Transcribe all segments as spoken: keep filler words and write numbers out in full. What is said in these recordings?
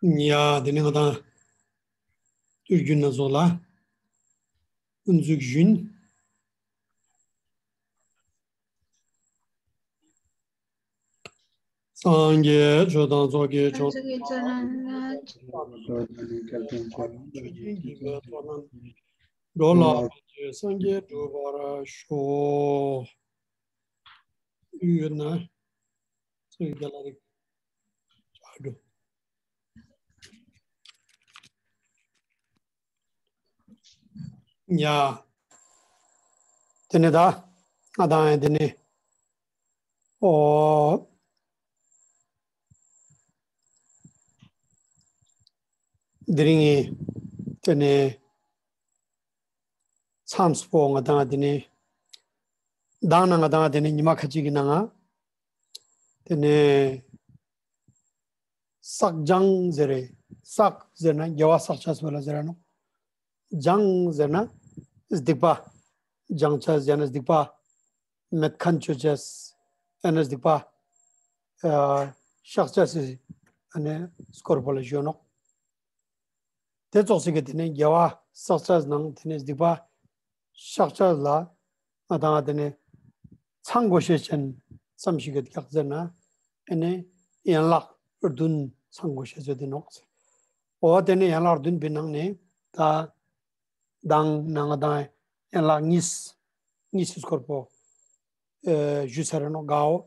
ཡ། དེ་ནས་ང་དང་དུས་རྒྱུན་ན་ཚོགས་ལ་ཀུན་གཟིགས་ཞུན། སངས་རྒྱས་ཆོས་དང་ཚོགས་ཀྱི་མཆོག། ཆོས་ཀྱི་དགེ་བའི་ཚོགས་རྣམས། འགྲོ་ལ་ཕན་ཕྱིར་སངས་རྒྱས་འགྲུབ་པར་ཤོག། ཡོད་ན། ཚིག་རྒྱ་ལ་རིག་ཆགས་འགྲོ། ཡ། དེ་ནས་ད་ང་དང་ཡང་དེ་ནས་ཨོ། དེ་རིང་ངས་དེ་ནས་མཚམས་པོ་ང་དང་དེ་ནས་མདང་ན་ང་དང་དེ་ནས་ཉི་མ་ཁ་ཅིག་གི་ནང་ང་དེ་ནས་བསགས་སྦྱང་ཟེར་རེད། བསགས་ཟེར་ན་དགེ་བ་བསགས་བྱ་ཟེར་བ་ལ་ཟེར་ར་ནོ། སྦྱང་ཟེར་ན་སྡིག་པ་སྦྱང་བྱ་ཟེར་ན་སྡིག་པ་མེད་མཁན་བཅོ་བྱ། ཨ་ནི་སྡིག་པ་ཨ་བཤགས་བྱ་ཟེར་ཨ་ནི་སྐོར་པོ་ལ་ཞུ་ནོག། དེ་ཙོགས་ཤིག་གི་དེ་ནས་དགེ་བ་བསགས་བྱ་ནང་དེ་ནས་སྡིག་པ་བཤགས་བྱ་ལ་ང་དང་དེ་ནས་ཚང་དགོས་ཤེས་ཅན་ཙམ་ཞིག་གི་རྒྱག་ཟེར་ན་ཨ་ནི་ཡན་ལག་བདུན་ཚང་དགོས་ཤེས་ཟེར་དེ་ནོག། འོ་དེ་ནས་ཡན་ལག་བདུན་པའི་ནང་ནས་ད་མདང་ན་ང་དང་ཡན་ལག་གཉིས་གཉིས་སུ་སྐོར་པོ་ཨེ་ཞུ་ཚར་རེ་ནོ། དགའ་བོ་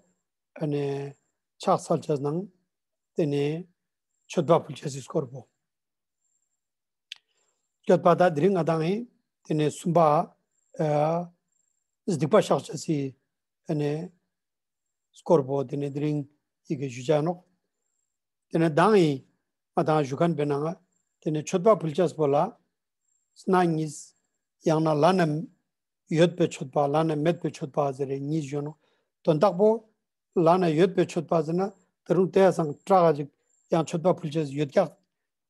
ཨ་ནི་ཕྱག་འཚལ་བྱ་ནང་དེ་ནས་མཆོད་པ་ཕུལ་བྱ་སི་སྐོར་པོ། མཆོད་པ་ད་དེ་རིང་ང་དང་ཡིན་དེ་ནས་གསུམ་པ་ཨ་སྡིག་པ་བཤགས་བྱ་སི་ཨ་ནི་སྐོར་པོ་དེ་ནས་དེ་རིང་ཡི་གེ་ཞུ་བྱ་ནོག། དེ་ནས་མདང་ཡིན་ང་དང་ཞུ་མཁན་པའི་ནང་དེ་ནས་མཆོད་པ་ཕུལ་བྱ་སི་པོ་ལ་སྣ་གཉིས། ཡང་ན་བླ་ན་ཡོད་པའི་མཆོད་པ་བླ་ན་མེད་པའི་མཆོད་པ་ཟེར་རེ་གཉིས་ཡོད་ནོ། དོན་དག་པོ་བླ་ན་ཡོད་པའི་མཆོད་པ་ཟེར་ན་ད་རུང་དེ་སང་དྲག་ཅིག་ཡང་མཆོད་པ་ཕུལ་བྱ་ཡོད་ཀྱག།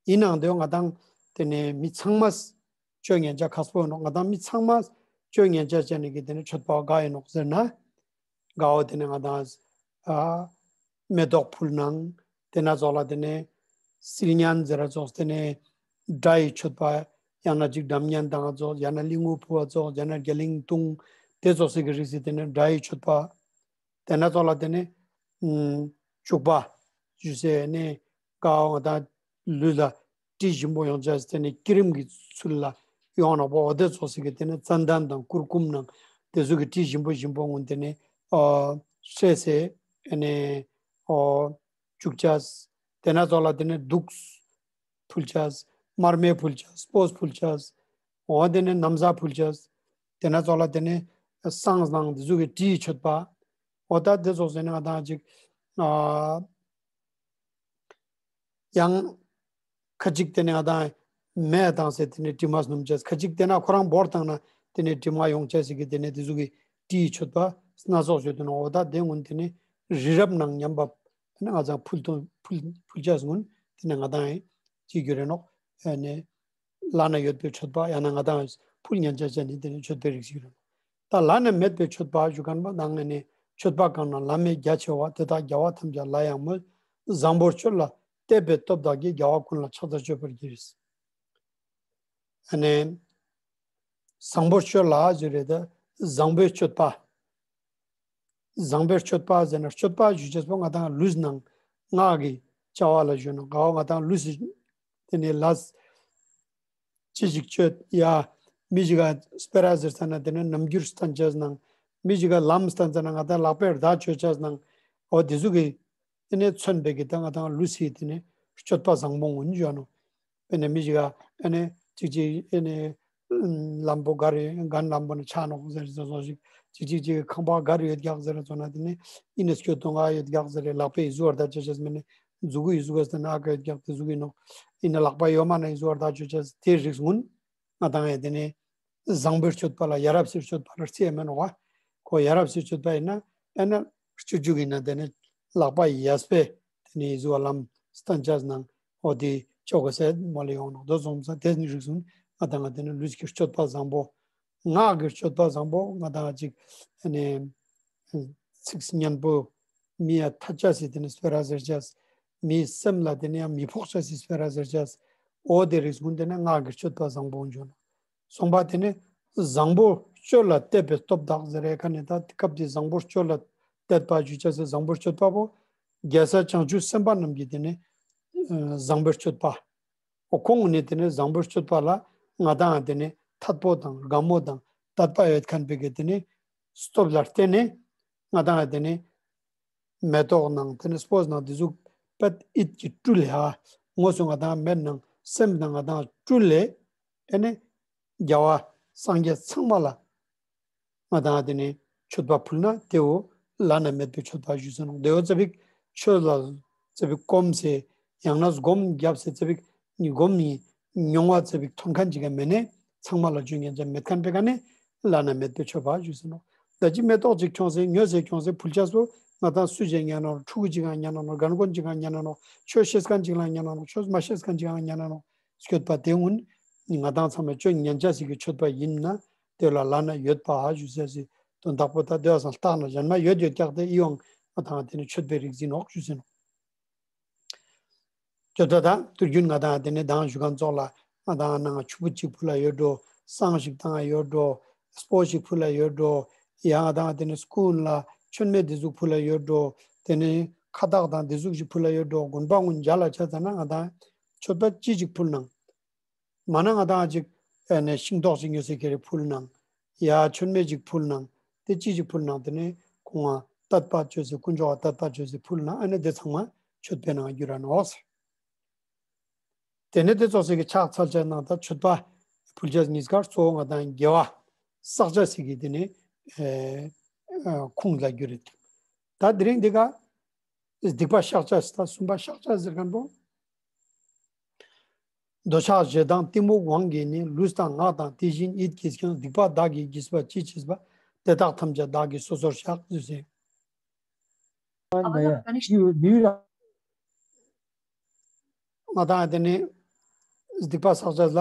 ཡིན་ནའང་དེ་ང་དང་དེ་ནས་མི་ཚང་མས་སྤྱོད་ཉན་བྱ་ཁག་པོ་ཡོད་ནོ། ང་དང་མི་ཚང་མས་སྤྱོད་ཉན་བྱ་བྱས་ནས་ཀྱི་དེ་ནས་མཆོད་པ་ག་ཡིན་ནོག་ཟེར་ན། དགའ་བོ་དེ་ནས་ང་དང་ཨ་མེ་ཏོག་ཕུལ་ནང་དེ་ན་ཚོགས་ལ་དེ་ནས་སིལ་སྙན་ཟེར་ར་ཚོགས་དེ་ནས་སྒྲ་ཡི་མཆོད་པ། ཡང་ན་ཅིག་སྒྲ་སྙན་དང་ཚོགས། ཡང་ན་གླིང་བུ་ཕུ་བ་ཚོགས། ཡང་ན་རྒྱ་གླིང་ཐུང་། དེ་ཚོགས་སི་གི་རིགས་སི་དེ་ནས་སྒྲ་ཡི་མཆོད་པ། དེ་ན་ཚོགས་ལ་དེ་ནས་ཨུམ་བྱུག་པ་ཞུ་སའི་ནས་དགའ་བོ་ང་དང་ལུས་ལ་དྲི་ཞིམ་པོ་ཡོང་བྱ་སི་དེ་ནས་སྐྱི་རིམ་གྱི་ཚུལ་ལ་ཡོང་ནོག་པ། འོ་དེ་ཚོགས་སི་གི་དེ་ནས་ཙན་དན་དང་ཀུར་ཀུམ་ནང་དེ་ཚོ་གི་དྲི་ཞིམ་པོ་ཞིམ་པོ་ངུན་དེ་ནས་ཨོ་བསྲེས་སེ་ཨ་ནས་ཨོ་བྱུག་བྱ། དེ་ན་ཚོགས་ལ་དེ་ནས་བདུག་ཕུལ་བྱ། མར་མེ་ཕུལ་བྱ། སྤོས་ཕུལ་བྱ། འོ་དེ་ནས་ན་བཟའ་ཕུལ་བྱ། དེ་ན་ཚོགས་ལ་དེ་ནས་བསང་ནང་དེ་ཚོ་གི་དྲིའི་མཆོད་པ། འོ་ད་དེ་ཚོགས་སི་ནས་ང་དང་ཅིག་ཨ། ཡང་ཁ་ཅིག་དེ་ནས་ང་དང་མེ་བཏང་སེ་དེ་ནས་དྲི་མ་སྣུམ་བྱས། ཁ་ཅིག་དེ་ན་ཁོ་རང་འབོར་བཏང་ན་དེ་ནས་དྲི་མ་ཡོང་བྱས་སི་གི་དེ་ནས་དེ་ཚོ་གི་དྲིའི་མཆོད་པ་སྣ་ཚོགས་ཡོད་དེ་ནོ། འོ་ད་དེ་ངུན་དེ་ནས་རི་རབ་ནང་མཉམ་པ་ང་ཚང་ཕུལ་དུ་ཕུལ་ཕུལ་བྱས་ངུན་དེ་ནས་ང་དང་ཡང་ཅིག་རྒྱུ་རེ་ནོག། ཨ་ནས་བླ་ན་ཡོད་པའི་མཆོད་པ་ཡང་ན་ང་དང་ཕུལ་ཉན་བྱ་བྱས་ནས་དེ་ནས་མཆོད་པའི་རིགས་ཤིག་རེད། ད་བླ་ན་མེད་པའི་མཆོད་པ་ཞུ་མཁན་པ་ནང་ནས་མཆོད་པ་གང་རྣམས་བླ་མེད་རྒྱ་ཆེ་བ། དེ་དག་རྒྱལ་བ་ཐམས་ཅད་ལ་ཡང་མོས། བཟང་པོར་སྤྱོད་ལ་བརྟས་པའི་སྟོབས་དག་གིས། རྒྱལ་བ་ཀུན་ལ་ཕྱག་འཚལ་མཆོད་པར་བགྱི། ཨ་ནི་བཟང་པོར་སྤྱོད་ལ་ཟེར་རེད། ད་བཟང་པོའི་སྤྱོད་པ། བཟང་པོའི་སྤྱོད་པ་ཟེར་ན་སྤྱོད་པ་ཞུ་བྱས་པོ་ང་དང་ལུས་ནང་ངག་གི་བྱ་བ་ལ་ཞུ་ན་དགའ་བོ་ང་དང་ལུས་སི་དེ་ནས་ལ་ཅི་ཞིག་སྤྱོད་ཡ། མི་ཞིག་ག་སྤེ་ར་ཟེར་ས་ན་དེ་ནས་རྣམ་འགྱུར་སྟན་བྱས་ནང་། མི་ཞིག་ག་ལམ་སྟན་ས་ན་ང་དང་ལག་པས་བརྡ་བྱས་བྱས་ནང་། འོ་དེ་ཚོ་གི་དེ་ནས་མཚོན་པའི་གི་ད་ང་དང་ལུས་སི་དེ་ནས་སྤྱོད་པ་བཟང་པོ་ངུན་ཡོད་ནོ། དཔེར་ན་མི་ཞིག་ག་ཨ་ནི་ཅིག་ཅིག་ཨ་ནི་ལམ་པོ་ག་རེ་གན་ལམ་པོ་ནི་ཆགས་ནོག་ཟེར་ཟེར་སོགས་ཤིག་ཅིག་ཅིག་ཅིག་ཁང་པ་ག་རེ་ཡོད་ཀྱག་ཟེར་ཙོ་ན་དེ་ནི་ཨི་ནི་སྐྱོ་གཏོང་ག་ཡོད་ཀྱག་ཟེར་རེ་ལག་པས་ཡི་ཟུར་བར་ད་ཅེ་ཅེས་མི་ནི་མཛུ་གུ་ཡི་ཟུར་ག་ཟེར་ན་ཨ་ག་ཡོད་ཀྱག་དེ་ཟུག་ཡིན་ནོག། ཨི་ནི་ལག་པ་ཡོད་མ་ན་ཡི་ཟུར་བར་ད་ཅེ་ཅེས་དེ་རིགས་ངུན་ང་དང་ཡ་དེ་ནི་བཟང་པོའི་སྤྱོད་པ་ལ་ཡ་རབས་སི་སྤྱོད་པ་ལ་རྩིས་ཡ་མེད་ནོག་བ། ཁོ་ཡ་རབས་སི་སྤྱོད་པ་ཡིན་ན་ཨེ་ན་སྤྱོད་རྒྱུ་ཡིན་ན་དེ་ནི་ལག་པ་ཡས་པས་དེ་ནི་ཡི་ཟུར་བ་ལམ་སྟན་ཅེས་ནང་འོ་དེ་ཆོག་གི་ཟེར་མོ་ལ་ཡོང་ནོག། དོ་སོང་ཙང་དེ་ནི་རིགས་ངུན་ང་དང་ང་དེ་ནི་ལུས་ཀྱི་སྤྱོད་པ་བཟང་པོ། ངག་གི་སྤྱོད་པ་བཟང་པོ་ང་དང་ཅིག་ཨ་ནི་ཚིག་སྙན་པོ་མི་ཡ་ཐ་ཅེས་སི་དེ་ནི་སྤེ་ར་ཟེར་ཅེས་ མིའི་སེམས་ལ་དེ་ནས་ཡང་མི་ཕོག་བྱ་སི་སྤེ་ར་ཟེར་བྱ། འོ་དེ་རིགས་ཀུན་དེ་ནས་སྔགས་ཀྱི་མཆོད་པ་བཟང་པོ་འབྱུང་། གསུམ་པ་དེ་ནས་བཟང་པོ་སྤྱོད་ལ་གཏད་པའི་སྟོབས་དག་ཟེར་རེ་ཁ་ནས་ད་སྐབས་དེ་བཟང་པོ་སྤྱོད་ལ་གཏད་པ་ཞུ་བྱ་སི་བཟང་པོ་སྤྱོད་པ་པོ། རྒྱལ་སྲས་བྱང་ཆུབ་སེམས་དཔའ་རྣམས་ཀྱི་དེ་ནས་བཟང་པོའི་སྤྱོད་པ། འོ་ཁོང་ནས་དེ་ནས་བཟང་པོའི་སྤྱོད་པ་ལ་ང་དང་དེ་ནས་ཐད་པོ་དང་དགའ་མོ་དང་དད་པ་ཡོད་མཁན་པའི་གི་དེ་ནས་སྟོབས་ལ་བརྟེན་ནས་ང་དང་དེ་ནས་མེ་ཏོག་ནང་དེ་ནས་སྤོས་ནང་དེ་ཟུག་པད་ཨིད་ཀྱི་སྤྲུལ་ལས་ཧ། དངོས་སུ་ང་དང་མེད་ནང་སེམས་ནང་ང་དང་སྤྲུལ་ལས་དེ་ནས་རྒྱལ་བ་སངས་རྒྱས་ཚང་མ་ལ་ང་དང་དེ་ནས་མཆོད་པ་ཕུལ་ན་དེའོ་བླ་ན་མེད་པའི་མཆོད་པ་ཞུས་ཟེར་ནོ། དེའོ་ཙ་པིག་ཆོས་ལ་ཙ་པིག་གོམས་སེ་ཡང་ན་སྒོམ་རྒྱབ་སེ་ཙ་པིག་སྒོམ་ནི་མྱོང་བ་ཙ་པིག་ཐོན་མཁན་ཅིག་ག་མེད་ནས་ཚང་མ་ལ་ཆོས་ཉན་ཅན་མེད་མཁན་པའི་ཀ་ནས་བླ་ན་མེད་པའི་མཆོད་པ་ཞུས་ཟེར་ནོ། ད་ཅི་མེ་ཏོག་ཅིག་ཁྱོངས་སེ་ཉོས་སེ་ཁྱོངས་སེ་ཕུལ་ཆ་སོ་ང་དང་སུ་ཅིག་ཉན་ནོ། ཕྲུ་གུ་ཅིག་ག་ཉན་ནོ། རྒན་རྒོན་ཅིག་ག་ཉན་ནོ། ཆོས་ཤེས་མཁན་ཅིག་ལ་ཉན་ནོ། ཆོས་མ་ཤེས་མཁན་ཅིག་ག་ཉན་ནོ། མཆོད་པ་དེ་སྔོན་ང་དང་ཚང་མས་ཆོས་ཉན་ཆ་ཞིག་གི་མཆོད་པ་ཡིན་ན་དེ་ལ་བླ་ན་ཡོད་པ་ཧ་ཞུ་ཟེར་སི་དོན་དག་པོ་ད་དེ་བ་སང་ལྟག་ན་གཞན་མ་ཡོད་ཡོད་ཀྱག་དེ་ཨི་ཡོང་ང་དང་དེ་ནི་མཆོད་པའི་རིགས་ཡིན་ནོག་ཞུ་ཟེར་ནོ། མཆོད་པ་ད་དུས་རྒྱུན་ང་དང་དེ་ནི་དང་ཞུ་མཁན་ཚོགས་ལ་ང་དང་ནང་ཆུ་བུ་གཅིག་ཕུལ་ལ་ཡོད་འགྲོ། བསང་ཞིག་བཏང་ཡོད་འགྲོ། སྤོ་ཞིག་ཕུལ་ལ་ཡོད་འགྲོ། ཡང་ང་དང་དེ་ནི་སྐུན་ལ་མཆོད་མེ་དེ་ཟུག་ཕུལ་ལ་ཡོད་འགྲོ། དེ་ནི་ཁ་བཏགས་དང་དེ་ཟུག་ཞིག་ཕུལ་ལ་ཡོད་འགྲོ། དགོན་པ་ངུན་མཇལ་ལ་ཆ་ཚ་ན་ང་དང་མཆོད་པ་ཅི་ཞིག་ཕུལ་ནང་། མ་ན་ང་དང་ཅིག་ཨ་ནི་ཤིང་ཏོག་ཅིག་ཉོས་སེ་ཁྱེར་རེ་ཕུལ་ནང་། ཡ་མཆོད་མེ་ཅིག་ཕུལ་ནང་། དེ་ཅི་ཞིག་ཕུལ་ནང་དེ་ནི་ཁོང་ང་དད་པ་བཅོས་སེ་དཀོན་མཆོག་ག་དད་པ་བཅོས་སེ་ཕུལ་ནང་ཨ་ནི་དེ་ཚང་མ་མཆོད་པའི་ནང་འགྱུར་ར་ནོག་ཟེར། དེ་ནི་དེ་ཚོགས་སེ་གི་ཕྱག་འཚལ་ཆ་ནང་ད་མཆོད་པ་ཕུལ་ཆ་གཉིས་ཀར་གཙོ་བོ་ང་དང་དགེ་བ་བསགས་ཆ་ཞིག་གི་དེ་ནི་ཨ་ཨ་ཁུངས་ལ་འགྱུར་རེད། ད་དེ་རིང་འདི་ག་སྡིག་པ་བཤགས་བྱ་ཟེར་ད་གསུམ་པ་བཤགས་བྱ་ཟེར་མཁན་པོ། འདོད་ཆགས་ཞེ་སྡང་གཏི་མུག་དབང་གིས་ནི། ལུས་དང་ངག་དང་དེ་བཞིན་ཡིད་ཀྱིས་ཀྱང་། སྡིག་པ་བདག་གིས་བགྱིས་པ་ཅི་མཆིས་པ། དེ་དག་ཐམས་ཅད་བདག་གིས་སོ་སོར་བཤགས་ཞུས་ཟེར། ང་དང་དེ་ནི་སྡིག་པ་བཤགས་བྱ་ལ།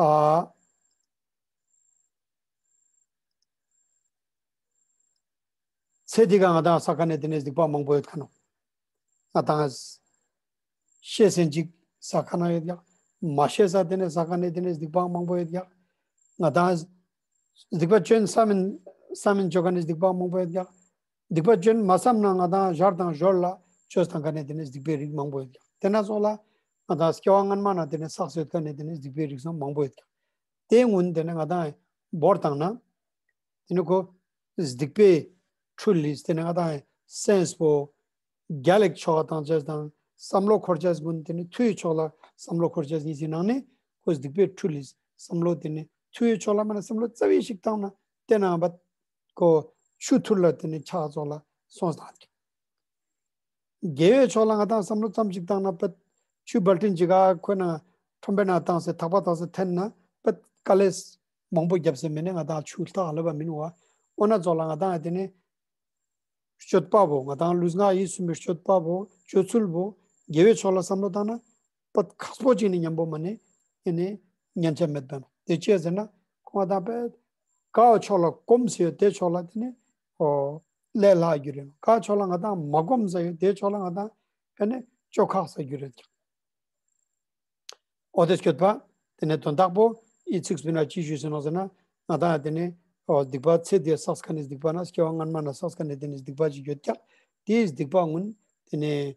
ཨ། ཚེ་འདི་ག་ང་དང་བསགས་མཁན་ནི་དེ་ནི་སྡིག་པ་མང་པོ་ཡོད་མཁན་ནོ། ང་དང་ཤེས་ཟིན་ཅིག་བསགས་མཁན་ཡོད་ཀྱག་མ་ཤེས་ས་དེ་ནི་བསགས་མཁན་ནི་དེ་ནི་སྡིག་པ་མང་པོ་ཡོད་ཀྱག་ང་དང་སྡིག་པ་བཅོས་བསམ་མིན་བསམ་མིན་བཅོས་མཁན་ནི་སྡིག་པ་མང་པོ་ཡོད་ཀྱག་སྡིག་པ་བཅོས་མ་བསམ་ན་ང་དང་ཞར་དང་ཞོར་ལ་བཅོས་བཏང་མཁན་ནི་དེ་ནི་སྡིག་པའི་རིགས་མང་པོ་ཡོད་ཀྱག་དེ་ན་སོགས་ལ་ང་དང་སྐྱེ་བ་སྔན་མ་ན་དེ་ནི་བསགས་ཡོད་མཁན་ནི་དེ་ནི་སྡིག་པའི་རིགས་སམ་མང་པོ་ཡོད་ཀྱག་དེ་སྔོན་དེ་ནི་ང་དང་བོར་བཏང་ན། དེ་ནི་ཁོ་སྡིག་པའི་འཕྲུལ་ལས་དེ་ནི་ང་དང་སེམས་པོ། རྒྱལ་ལེགས་ཆོག་བཏང་ཆ་དང་བསམ་བློ་འཁོར་ཆ་ཀུན་དེ་ནི་མཐུའི་ཕྱོགས་ལ་བསམ་བློ་འཁོར་ཆ་གཉིས་ཀྱི་ནང་ནས་ཁོ་སྡིག་པའི་འཕྲུལ་ལས་བསམ་བློ་དེ་ནི་མཐུའི་ཕྱོགས་ལ་མ་ན་བསམ་བློ་རྩ་བའི་ཞིག་བཏང་ན་དེ་ནང་བ་ཁོ་ཆུ་ཐུར་ལ་དེ་ནི་ཆག་ཚོགས་ལ་སོང་སྟངས། དགེ་བའི་ཕྱོགས་ལ་ང་དང་བསམ་བློ་ཙམ་ཞིག་བཏང་ན་པད་ཆུ་བལ་ཏིན་ཅིག་ག་ཁོ་ན་ཁྲོམ་པའི་ནང་བཏང་སེ་ཐག་པ་བཏང་སེ་འཐེན་ན་པད་དཀའ་ལས་མང་པོ་བརྒྱབ་སེ་མེད་ནས་ང་དང་ཆུ་ལྟག་ལབ་པ་མིན་བ། འོ་ན་ཚོགས་ལ་ང་དང་དེ་ནི་སྤྱོད་པ་བོ་ང་དང་ལུས་ངག་ཡིད་གསུམ་པའི་སྤྱོད་པ་བོ་སྤྱོད་ཚུལ་བོ་དགེ་བའི་ཕྱོགས་ལ་བསམ་བློ་བཏང་ན་པད་ཁག་པོ་ཅིག་ནི་མཉམ་པོ་མ་ནི་ཨེ་ནི་ཉན་ཆ་མེད་པ་ནོ། དེ་ཅི་ཟེར་ན་ཁོང་ང་དང་པད་ག་བ་ཕྱོགས་ལ་གོམས་སེ་ཡོད་དེ་ཕྱོགས་ལ་དེ་ནི་ཨོ་ལས་སླ་རྒྱུ་རེད་ནོ། ག་ཕྱོགས་ལ་ང་དང་མ་གོམས་ས་ཡོད་དེ་ཕྱོགས་ལ་ང་དང་ཨེ་ནི་ཅོ་ཁག་ས་རྒྱུ་རེད་ཀྱང་། འོ་དེ་སྐྱོད་པ། དེ་ནས་དོན་དག་པོ་ཨི་ཚིགས་སུ་ན་ཅི་ཞུས་ཟེར་ནོ་ཟེར་ན་ང་དང་དེ་ནས་འོ་སྡིག་པ་ཚེ་འདིར་བསགས་མཁན་ནི་སྡིག་པ་ན་སྐྱེ་བ་སྔན་མ་ན་བསགས་མཁན་ནི་དེ་ནི་སྡིག་པ་ཅིག་ཡོད་ཀྱང་དེའི་སྡིག་པ་ངུན་དེ་ནས་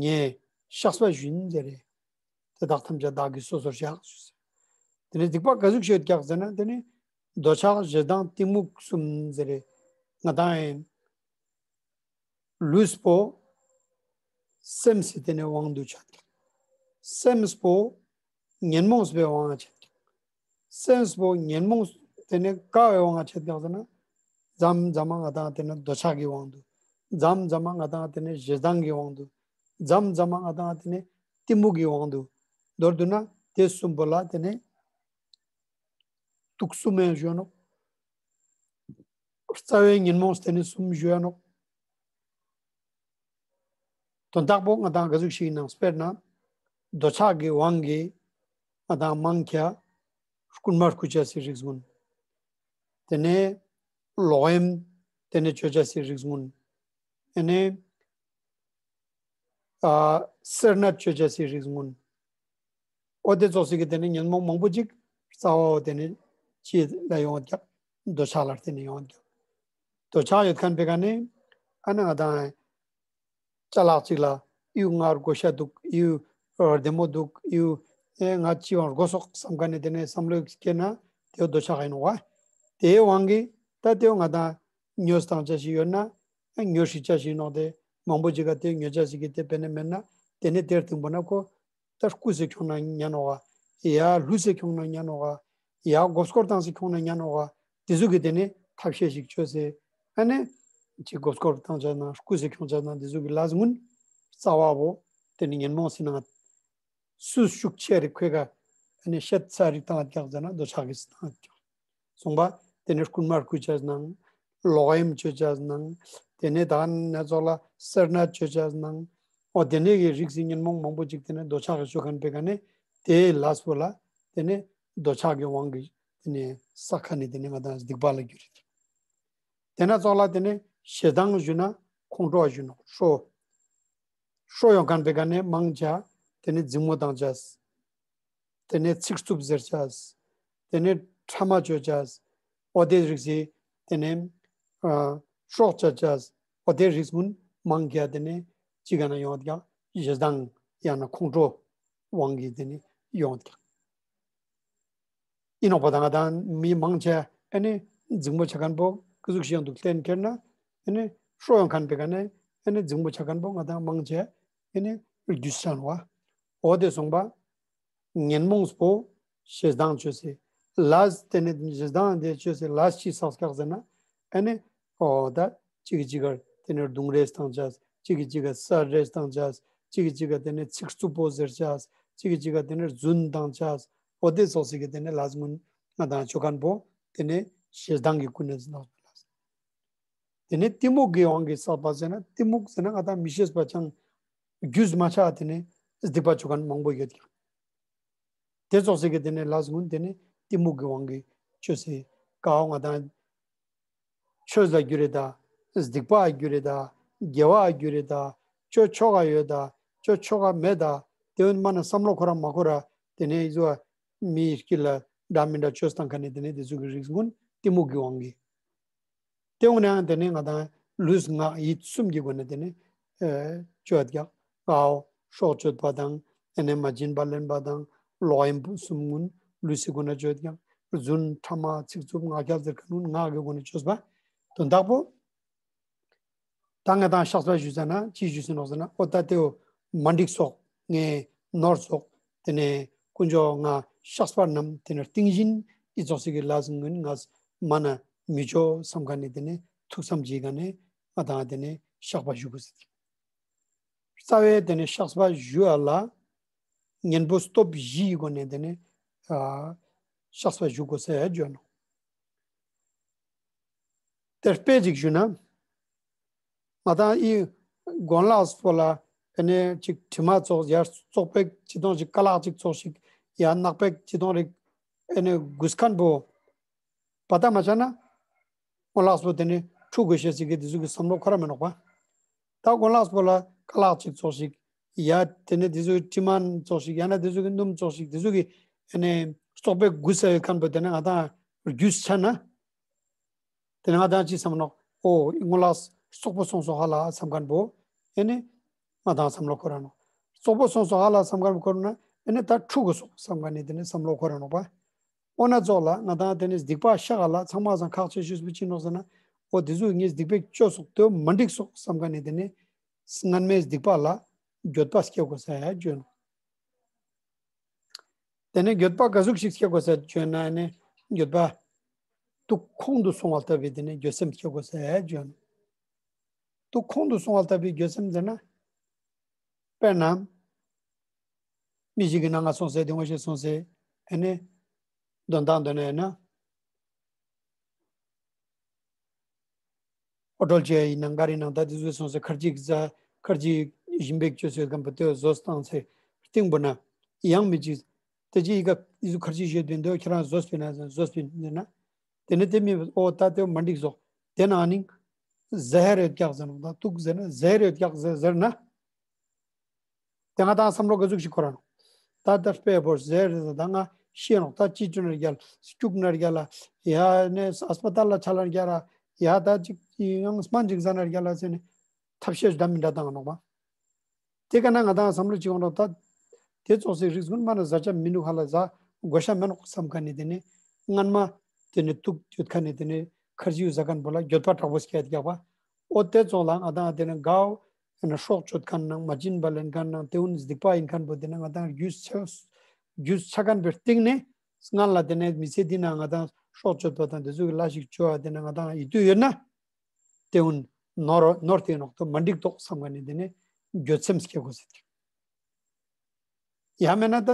ངས་བཤགས་པ་ཞུ་ཡིན་ཟེར་རེད། དེ་དག་ཐམས་ཅད་བདག་གིས་སོ་སོར་བཤགས་ཞུས་ཟེར། དེ་ནས་སྡིག་པ་ག་ཟུག་ཤོད་ཀྱག་ཟེར་ན་དེ་ནི་འདོད་ཆགས་ཞེ་སྡང་གཏི་མུག་གསུམ་ཟེར་རེད། ང་དང་ཡིན། ལུས་པོ་སེམས་སི་དེ་ནས་དབང་དུ་ཆད་ཀྱག་སེམས་པོ་ཉོན་མོངས་པའི་དབང་ཆད་ཀྱག་སེམས་པོ་ཉོན་མོངས་དེ་ནས་ག་བའི་དབང་ཆད་ཀྱག་ཟེར་ན། མཚམས་མཚམས་ང་དང་དེ་ནས་འདོད་ཆགས་ཀྱི་དབང་དུ། མཚམས་མཚམས་ང་དང་དེ་ནས་ཞེ་སྡང་གི་དབང་དུ། མཚམས་མཚམས་ང་དང་དེ་ནས་གཏི་མུག་གི་དབང་དུ། མདོར་བསྡུ་ན་དེ་གསུམ་པོ་ལ་དེ་ནས་དུག་གསུམ་ཡང་ཞུ་ནོ། རྩ་བའི་ཉོན་མོངས་དེ་ནི་གསུམ་ཞུ་ཡ་ནོག་དོན་དག་པོ་ང་དང་ག་ཟུག་ཞིག་ནང་དཔེར་ན། འདོད་ཆགས་ཀྱི་དབང་གིས་ང་དང་མང་ཁྱ་རྐུན་མ་རྐུ་བྱ་སའི་རིགས་ཀུན། དེ་ནས་ལོག་གཡེམ་དེ་ནས་བཅོ་བྱ་སའི་རིགས་ཀུན། དེ་ནས་ ཨ་སེར་སྣ་གཅོད་བྱ་སའི་རིགས་མངོན། འོ་དེ་ཙོགས་ཤིག་གི་དེ་ནི་ཉོན་མོངས་མང་པོ་ཅིག་རྩ་བའོ་དེ་ནི་ཅི་ལ་ཡོང་བ་ཀྱང་འདོད་ཆགས་ལ་བརྟེན་ནས་ཡོང་བ་ཀྱང་། འདོད་ཆགས་ཡོད་མཁན་པའི་ག་ནི་ཨ་ནི་ང་དང་ཅ་ལག་ཅིག་ལ་ཡུ་ང་དགོས་ཤ་འདུག་ཡུ་བདེ་མོ་འདུག་ཡུ་ཨེ་ང་ཅི་བང་དགོས་སོག་བསམ་མཁན་ནི་དེ་ནི་བསམ་བློ་སྐྱེས་ན་དེའོ་འདོད་ཆགས་ཡིན་ནོག་བ། དེའི་དབང་གིས་ད་དེའོ་ང་དང་ཉོས་བཏང་བྱ་ཞིག་ཡོད་ན་ཨ་ཉོ་ཧྲི་བྱ་ཞིག་ཡིན་ནོག་དེ་མང་པོ་ཅིག་ག་དེ་ཉོ་བྱ་ཞིག་གི་དེ་དཔེ་ནི་མེད་ན་དེ་ནི་དེར་ཐིམ་པོ་ན་ཁོ། ད་རྐུ་སེ་ཁྱོང་ན་ཉན་ནོག་ག་ཡ་ལུས་སེ་ཁྱོང་ན་ཉན་ནོག་ག་ཡ་མགོ་སྐོར་བཏང་སེ་ཁྱོང་ན་ཉན་ནོག་ག་དེ་ཚོ་གི་དེ་ནི་ཐབས་ཤེས་ཤིག་བཅོས་སེ་ཨ་ནི་ཅིག་མགོ་སྐོར་བཏང་བྱ་ན་རྐུ་སེ་ཁྱོང་བྱ་ན་དེ་ཚོ་གི་ལས་ངན་རྩ་བ་བོ་དེ་ནི་ཉོན་མོངས་སེ་ན་སུ་ཤུགས་ཆེ་རེ་ཁོས་ག་ཨ་ནི་ཤེད་ཚ་རིག་བཏང་བ་ཀྱག་ཟེར་ན་འདོད་ཆགས་ཀྱི་སེ་བཏང་བ་ཀྱག་གསུངས་པ། དེ་ནས་རྐུན་མ་རྐུ་བྱས་ནང་། ལོག་གཡེམ་བྱེད་བྱས་ནང་། དེ་ནས་ད་ནས་ཚོགས་ལ་སེར་སྣ་བྱེད་བྱས་ནང་། འོ་དེ་ནས་ཀྱི་རིགས་སུ་ཉོན་མོངས་མང་པོ་ཅིག་དེ་ནས་འདོད་ཆགས་ཀྱི་ཆོ་ག་ནས་པའི་ག་ནས་དེའི་ལས་པོ་ལ་དེ་ནས་འདོད་ཆགས་ཀྱི་དབང་གིས་དེ་ནས་བསགས་ཁ་ནས་དེ་ནས་ང་དང་སྡིག་པ་ལ་འགྱུར་རེད། དེ་ནས་ཚོགས་ལ་དེ་ནས་ཞེ་སྡང་ཞུ་ན་ཁོང་ཁྲོ་བ་ཞུ་ནོག་ཧྲོ། ཧྲོ་ཡོང་མཁན་པའི་ག་ནས་མང་ཆེ་དེ་ནས་འཛིང་མོ་བཏང་བྱས། དེ་ནས་ཚིག་རྩུབ་ཟེར་བྱས། དེ་ནས་ཕྲ་མ་བཅོས་བྱས། འོ་དེ་རིགས་སི་དེ་ནས་ཨ་སྲོག་བཅད་བྱས། འོ་དེ་རིགས་མུན་མང་ག་དེ་ནས་ཅི་ག་ན་ཡོང་བ་ཀྱང་ཞེ་སྡང་ཡང་ན་ཁོང་ཁྲོ་དབང་གིས་དེ་ནས་ཡོང་བ་ཀྱང་ཨིན་ནོག་པ། ད་ང་དང་མི་མང་ཆེ་ཨ་ནི་འཛིང་མོ་ཆ་མཁན་པོ་ཀི་ཟུག་ཤེས་འདུག་གཏན་འཁེལ་ན་ཨ་ནི་སྲོག་ཡོང་མཁན་པའི་ག་ནས་ཨ་ནི་འཛིང་མོ་ཆ་མཁན་པོ་ང་དང་མང་ཆེ་ཨ་ནི་རྒྱུས་ཆ་ནོག་པ། འོ་དེ་སོང་པ། ཉོན་མོངས་པོ་ཞེ་སྡང་བཅོས་སེ། ལས་དེ་ནི་ཞེ་སྡང་དེ་བཅོས་སེ་ལས་ཅི་བསགས་ཀྱག་ཟེར་ན། ཨ་ནི་ཨོ་ད་གཅིག་གིས་གཅིག་གར་དེ་ནི་རྡུང་རེས་བཏང་བྱས། གཅིག་གིས་གཅིག་གར་ས་རེས་བཏང་བྱས། གཅིག་གིས་གཅིག་གར་དེ་ནི་ཚིག་རྩུབ་པོ་ཟེར་བྱས། གཅིག་གིས་གཅིག་གར་དེ་ནི་རྫུན་བཏང་བྱས། ཨོ་དེ་སོགས་སི་གི་དེ་ནི་ལས་མུན་ང་དང་ཆོ་མཁན་པོ་དེ་ནི་ཞེ་སྡང་གི་ཀུན་ནས་ཟིན་ནོག་པ་ལ། དེ་ནས་གཏི་མུག་གི་དབང་གིས་བསགས་པ་ཟེར་ན། གཏི་མུག་ཟེར་ན་ང་དང་མི་ཤེས་པ་ཅང་རྒྱུས་མ་ཆགས་དེ་ནས་སྡིག་པ་བཅོ་མཁན་མང་པོ་ཡོད་ཀྱང་། དེ་ཙོགས་ཟེར་གི་དེ་ནས་ལས་ངན་དེ་ནས་གཏི་མུག་གི་དབང་གིས་བཅོས་སེ་ཀའོ་ང་དང་ཆོས་ལ་རྒྱུ་རེད་ད། སྡིག་པ་རྒྱུ་རེད་ད། དགེ་བ་རྒྱུ་རེད་ད། ཆོས་ཆོ་ག་ཡོད་ད། ཆོས་ཆོ་ག་མེད་ད། དེ་བོ་མ་ན་བསམ་བློ་འཁོར་ར་མ་འཁོར་ར་དེ་ནས་ཡིད་བཟོ་བ་མི་ཡི་སྐྱིད་ལ་འདྲ་མི་འདྲ་བཅོས་བཏང་མཁན་ནི་དེ་ནས་དེ་ཚོ་གི་རིགས་ངན་གཏི་མུག་གི་དབང་གིས། དེ་འོང་ནའང་དེ་ནས་ང་དང་ལུས་ངག་ཡིད་གསུམ་གྱི་སྒོ་ནས་དེ་ནས་ཨེ་བཅོས་ཀྱང་ཀའོ་སྲོག་གཅོད་པ་དང་། དེ་ནས་མ་བྱིན་པ་ལེན་པ་དང་། ལོག་གཡེམ་གསུམ་ངུན་ལུས་སི་སྒོ་ནས་བཅོས་ཀྱང་། རྫུན་ཕྲ་མ་ཚིག་རྩུབ་ངག་འཁྱལ་ཟེར་མཁན་ངུན་ངག་གི་སྒོ་ནས་བཅོས་པ། དོན་དག་པོ། ད་ང་དང་བཤགས་པ་ཞུ་ཟེར་ན་ཅི་ཞུ་ཟེར་ནོག་ཟེར་ན། ཨོ་ད་དེའོ་མ་འགྲིག་སོག་ངས་ནོར་སོག་དེ་ནས་དཀོན་མཆོག་ང་བཤགས་པ་རྣམས་དེ་ནས་རྟིང་བཞིན་ཨི་ཙོགས་ཤིག་གི་ལས་ངན་ང་མ་ན་མི་ཆོ་བསམ་མཁན་ནི་དེ་ནས་ཐུགས་བསམ་བྱེད་མཁན་ནི་ང་དང་དེ་ནས་བཤགས་པ་ཞུ་དགོས་ཟེར། རྩ་བའི་དེ་ནས་བཤགས་པ་ཞུ་བ་ལ་གཉེན་པོ་སྟོབས་བཞིའི་སྒོ་ནས་དེ་ནས་ཨ་བཤགས་པ་ཞུ་དགོས་ཟེར་བརྗོད་ནོག་དེར་དཔེ་ཅིག་ཞུ་ན། ང་དང་ཨི་གོན་ལགས་པོ་ལ་ཨེ་ནས་ཅིག་དྲི་མ་ཙོགས་ཡར་བཙོག་པའི་ཅི་དོང་ཅིག་ཀ་ལག་ཅིག་ཙོགས་ཤིག་ཡར་ནག་པའི་ཅི་དོང་རིག་ཨེ་ནས་གུས་མཁན་པོ་བ་ད་མ་བྱ་ན། གོན་ལགས་པོ་དེ་ནས་འཁྲུ་དགོས་ཤེས་ཟེར་གི་དེ་ཚོ་གི་བསམ་བློ་འཁོར་ར་མི་ནོག་པ། ད་གོན་ལགས་པོ་ལ་ཀ་ལག་ཅིག་ཙོགས་ཤིག་ཡ་དེ་ནས་དེ་ཚོ་གི་དྲི་མ་ཙོགས་ཤིག་ཡང་ན་དེ་ཚོ་གི་སྣུམ་ཙོགས་ཤིག་དེ་ཚོ་གི་ཨེ་ནས་བཙོག་པའི་གུས་ས་ཡོད་མཁན་པོ་དེ་ནས་ང་དང་རྒྱུས་ཆ་ན། དེ་ནས་ང་དང་ཅི་བསམ་ནོག་ཨོ་གོན་ལགས་བཙོག་པོ་སོང་སོང་ཧ་ལ་བསམ་མཁན་པོ། ཨེ་ནས་ང་དང་བསམ་བློ་འཁོར་ར་ནོག་བཙོག་པོ་སོང་སོང་ཧ་ལ་བསམ་མཁན་པོ་འཁོར་ན་ཨེ་ནས་ད་འཁྲུ་དགོས་སོག་བསམ་མཁན་ནི་དེ་ནས་བསམ་བློ་འཁོར་ར་ནོག་པ། འོ་ན་ཙོགས་ལ་ང་དང་དེ་ནས་སྡིག་པ་བཤགས་ལ་ཚང་མ་སང་ཁག་ཆེ་ཤོས་པོ་ཅི་ནོག་ཟེར་ན། འོ་དེ་ཚོ་ངས་སྡིག་པ་བཅོས་སོག་དེ་མ་འགྲིག་སོག་བསམ་མཁན་ནི་དེ་ནས་སྔན་མའི་སྡིག་པ་ལ་འགྱོད་པ་སྐྱེ་དགོས་ས་ཡ་བརྗོད་ནོག་དེ་ནས་འགྱོད་པ་ག་ཟུག་ཞིག་སྐྱེ་དགོས་ས་བརྗོད་ན་ནི་འགྱོད་པ་དུག་ཁོང་དུ་སོང་བ་ལྟ་བུའི་དེ་ནས་འགྱོད་སེམས་སྐྱེ་དགོས་ས་ཡ་བརྗོད་ནོག་དུག་ཁོང་དུ་སོང་བ་ལྟ་བུའི་འགྱོད་སེམས་ཟེར་ན། དཔེར་ན། མི་ཞིག་གི་ནང་ང་སོང་ཟེར་དེ་ངོ་ཤེས་སོང་ཟེར་ཨེ་ནས་དོན་དག་འདོན་ན་ཡིན་ན། ཨོ་སྒྲོལ་ཆེ་ཡིན་ན་འགའ་རེ་ནང་ད་དེ་ཚོས་སོང་ཟེར་ཁར་ཅིག་ཟ་ཁར་ཅིག་ཞིམ་པེག་བཅོས་སོད་གམ་པ་དེ་བཟོས་བཏང་ཚེ་སྟེང་པོ་ན་ཡང་མི་ཅིག་དེ་ཅི་ཡི་ག་དེ་ཚོ་ཁར་ཅིག་བཞོས་དོན་དེ་ཁྱེད་རང་བཟོས་པས་ན་བཟོས་པས་ན། དེ་ནས་དེ་མི་ཨོ་ད་དེ་མ་འགྲིག་སོག་དེ་ནང་ནི་ཟ་ཧེ་རེད་ཀྱག་ཟེར་ནོག་ད་དུག་ཟེར་ན་ཟ་ཧེ་རེད་ཀྱག་ཟེར་ཟེར་ན། དེ་ང་དང་བསམ་བློ་ག་ཟུག་ཞིག་འཁོར་ར་ནོག་ད་ལྟ་དཔེ་བོར་ཟེར་རེད། ད་ང་ཤི་ནོག་ད་ཅི་བྱུང་ན་རྒྱལ་སྐྱུག་ན་རྒྱལ་ལ་ཡ་ནས་ཨ་སྤ་ཏལ་ལ་ཆ་ལ་རྒྱལ་ར་ཡ་ད་ཅིག་ཡང་སྨན་ཅིག་ཟ་ན་རྒྱལ་ལ་ཟེར་ནས་ཐབས་ཤེས་འདྲ་མི་འདྲ་བཏང་ནོག་པ། དེ་ག་ན་ང་དང་བསམ་བློ་ཅིག་འོང་རོགས་ད། དེ་ཙོགས་སི་རིགས་ཀུན་མ་ན་ཟ་ཆ་མི་འདུག་ཧ་ལ་ཟ་དགོས་ཤ་མེད་ནོག་བསམ་ཁ་ནས་དེ་ནས་སྔན་མ་དེ་ནས་དུག་ཡོད་ཁ་ནས་དེ་ནས་ཁར་ཇི་ཡུ་ཟ་མཁན་པོ་ལ་འགྱོད་པ་དྲག་པོ་སྐྱེ་རྒྱག་པ། ཨོ་དེ་ཙོགས་ལ་ང་དང་དེ་ནས་དགའ་བོ་དེ་ནས་སྲོག་གཅོད་མཁན་ནང་མ་བྱིན་པ་ལེན་མཁན་ནང་དེ་འུན་སྡིག་པ་ཡིན་མཁན་པོ་དེ་ནས་ང་དང་རྒྱུས་ཆ་རྒྱུས་ཆ་མཁན་པའི་སྟེང་ནས་སྔན་ལ་དེ་ནས་མི་ཚེ་འདི་ན་ང་དང་སྲོག་གཅོད་པ་དང་དེ་ཚོ་གི་ལ་ཞིག་བཅོ་བ་དེ་ནས་ང་དང་ཡིད་དུ་ཡོད་ན། དེ་འུན་ནོར་ནོར་དེ་ནོག་ཏོ་མ་འགྲིག་ཏོག་བསམ་ག་ནས་དེ་ནས་འགྱོད་སེམས་སྐྱེ་དགོས་ཟེར་གི། ཡང་མེད་ན་ད་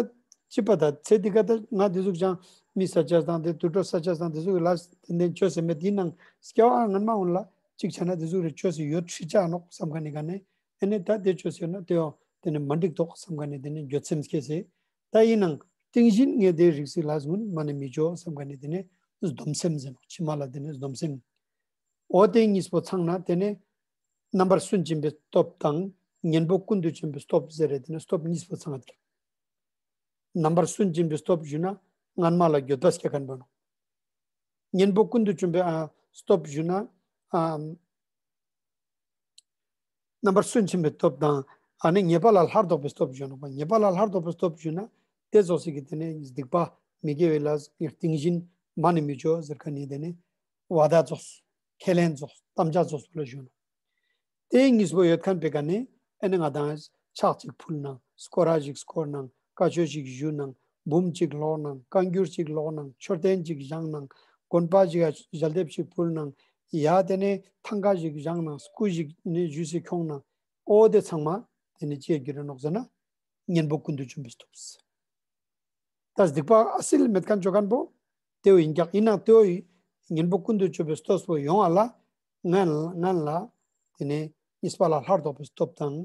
ཅི་པ་ད་ཚེ་འདི་ག་ད་ང་དེ་ཟུག་ཅང་མི་ས་ཆ་དང་དེ་དུད་འགྲོ་ས་ཆ་དང་དེ་ཟུག་ལ་དེ་འདྲ་བཅོས་ཟེར་མེད་དེ་ནང་སྐྱ་བ་ངན་མ་འུན་ལ་གཅིག་ཆ་ན་དེ་ཟུག་རེ་བཅོས་ཟེར་ཡོད་ཁྲི་ཆ་ནོག་བསམ་ག་ནས་ག་ནས་ཨེ་ནས་ད་དེ་བཅོས་ཟེར་ན་དེ་ཡང་དེ་ནས་མ་འགྲིག་ཏོག་བསམ་ག་ནས་དེ་ནས་འགྱོད་སེམས་སྐྱེ་ཟེར། ད་ཡིན་ནང་སྟེང་བཞིན་ངས་དེ་རིགས་སི་ལ་འུན་མ་ནས་མི་བཅོ་བསམ་ག་ནས་དེ་ནས་སྡོམ་སེམས་ཟེར་ནོག་ཕྱི་མ་ལ་དེ་ནས་སྡོམ་སེམས། འོ་དེ་གཉིས་པོ་ཚང་ན་དེ་ནས་རྣམ་པར་སུན་འབྱིན་པའི་སྟོབས་དང་གཉེན་པོ་ཀུན་ཏུ་འབྱུང་བའི་སྟོབས་ཟེར་རེད། དེ་ནས་སྟོབས་གཉིས་པོ་ཚང་ན་དེ་རྣམ་པར་སུན་འབྱིན་པའི་སྟོབས་ཞུ་ན་སྔན་མ་ལ་འགྱོད་པ་སྐྱེ་མཁན་པོ་ནོ། གཉེན་པོ་ཀུན་ཏུ་འབྱུང་བའི་ཨ་སྟོབས་ཞུ་ན་ཨ་རྣམ་པར་སུན་འབྱིན་པའི་སྟོབས་དང་ཨ་ནི་ཉེས་པ་ལ་སླར་ལྡོག་པའི་སྟོབས་ཞུ་ནོ། ཉེས་པ་ལ་སླར་ལྡོག་པའི་སྟོབས་ཞུ་ན་དེ་ཙོགས་ཤིག་གི་དེ་ནས་སྡིག་པ་མི་དགེ་བའི་ལས་སྟེང་བཞིན་མ་ནས་མི་བཅོ་ཟེར་མཁན་ནི་དེ་ནས། བ་དཱ་ཙོགས། ཁས་ལེན་ཙོགས། དམ་བཅའ་ཙོགས་སུ་ལ་ཞུ་ནོ། དེ་གཉིས་པོ་ཡོད་མཁན་པའི་ག་ནས་ཨེ་ནི་ང་དང་ཕྱག་ཅིག་ཕུལ་ནང་སྐོར་ར་ཞིག་སྐོར་ནང་བཀའ་ཆོས་ཤིག་ཞུ་ནང་འབུམ་ཅིག་ཀློག་ནང་བཀའ་འགྱུར་ཅིག་ཀློག་ནང་མཆོད་རྟེན་ཅིག་བཞེངས་ནང་དགོན་པ་ཞིག་ལ་ཞལ་འདེབས་ཤིག་ཕུལ་ནང་ཡ་དེ་ནས་ཐང་ག་ཞིག་བཞེངས་ནང་སྐུ་ཞིག་ནས་ཞུས་སེ་ཁྱོང་ནང་ཨོ་དེ་ཚང་མ་དེ་ནས་ཅི་ཡ་རྒྱུ་རེད་ནོག་ཟེར་ན། གཉེན་པོ་ཀུན་ཏུ་འབྱུང་བའི་སྟོབས། ད་སྡིག་པ་ཨ་སིལ་མེད་མཁན་བཅོ་མཁན་པོ་དེའོ་ཡིན་ཀྱག་ཡིན་ནང་དེའོ་ཡི་གཉེན་པོ་ཀུན་ཏུ་འབྱུང་བའི་སྟོབས་པོ་ཡོང་བ་ལ་ངན་ངན་ལ་དེ་ནས་གཉིས་པ་ལ་སླར་ལྡོག་པའི་སྟོབས་དང་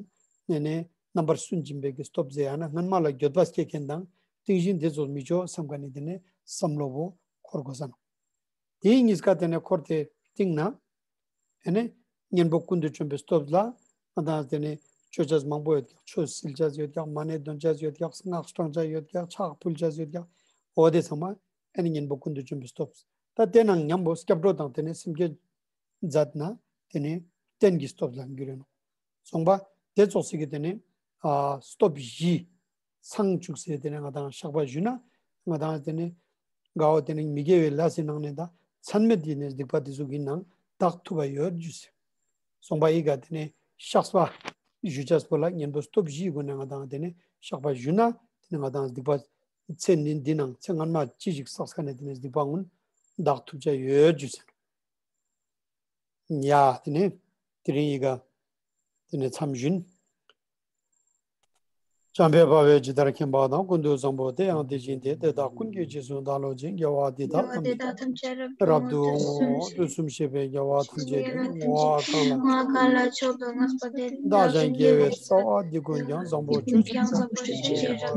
དེ་ནས་རྣམ་པར་སུན་འབྱིན་པའི་གི་སྟོབས་ཟེར་ཡང་ན་སྔན་མ་ལ་འགྱོད་པ་སྐྱེ་མཁན་དང་སྟེང་བཞིན་དེ་ཚོ་མི་ཆོག་བསམ་མཁན་ནི་དེ་ནས་བསམ་བློ་བོ་འཁོར་དགོས་ས་ནོ། དེའི་གཉིས་ཀ་དེ་ནས་འཁོར་ཏེ་སྟེང་ན། དེ་ནས་གཉེན་པོ་ཀུན་ཏུ་འབྱུང་བའི་སྟོབས་ལ་ང་དང་དེ་ནས་ཆོས་ཆས་མང་པོ་ཡོད་ཀྱང་ཆོས་སིལ་ཆས་ཡོད་ཀྱང་མ་ཎི་འདོན་ཆས་ཡོད་ཀྱང་སྔགས་བགྲང་ཆས་ཡོད་ཀྱང་ཕྱག་ཕུལ་ཆས་ཡོད་ཀྱང་འོ་དེ་ཚང་མ་ཨེ་ནི་གཉེན་པོ་ཀུན་ཏུ་འབྱུང་བའི་སྟོབས། ད་དེ་ནང་མཉམ་པོ་སྐྱབས་འགྲོ་དང་དེ་ནས་སེམས་བསྐྱེད་མཛད་ན་དེ་ནས་རྟེན་གྱི་སྟོབས་ལ་འགྱུར་ཡོད་ནོ། གསུངས་པ་དེ་ཚོགས་སི་གི་དེ་ནས་ཨ་སྟོབས་བཞི། ཚང་བཅུག་སེ་དེ་ནས་ང་དང་བཤགས་པ་ཞུ་ན་ང་དང་དེ་ནས་དགའ་བོ་དེ་ནས་མི་དགེ་བའི་ལས་སི་ནང་ནས་ད་མཚན་མེད་དེ་ནས་སྡིག་པ་དེ་ཚོ་གི་ནང་དག་ཐུབ་པ་ཡོད་རྒྱུ་ཟེར། གསུངས་པ་ཡི་ག་དེ་ནས་བཤགས་པ་ཞུ་ཆས་པོ་ལ་གཉེན་པོ་སྟོབས་བཞིའི་སྒོ་ནས་ང་དང་དེ་ནས་བཤགས་པ་ཞུ་ན་དེ་ནས་ང་དང་སྡིག་པ་ཚེ་འདི་འདི་ནང་ཚེ་སྔན་མ་ཅི་ཞིག་བསགས་ཁ་ནས་དེ་ནས་སྡིག་པ་ཀུན་དག་ཐུབ་ཆ་ཡོད་རྒྱུ་ཟེར། ཡ་དེ་ནས་དེ་རིང་ཡི་ག་དེ་ནས་མཚམས་བཞིན། འཇམ་དཔལ་དཔའ་བོས་ཇི་ལྟར་མཁྱེན་པ་དང་། ཀུན་ཏུ་བཟང་པོ་དེ་ཡང་དེ་བཞིན་ཏེ། དེ་དག་ཀུན་གྱི་རྗེས་སུ་བདག་སློབ་ཅིང་། དགེ་བ་འདི་དག་ཐམས་ཅད་རབ་ཏུ་བསྔོ། དུས་གསུམ་གཤེགས་པའི་རྒྱལ་བ་ཐམས་ཅད་ཀྱིས། བསྔོ་བ་གང་ལ་བདག་གཞན་དགེ་བའི་རྩ་བ་འདི་ཀུན་ཀྱང་། བཟང་པོ་སྤྱོད་ཕྱིར་བྱིན་གྱིས་རློབས།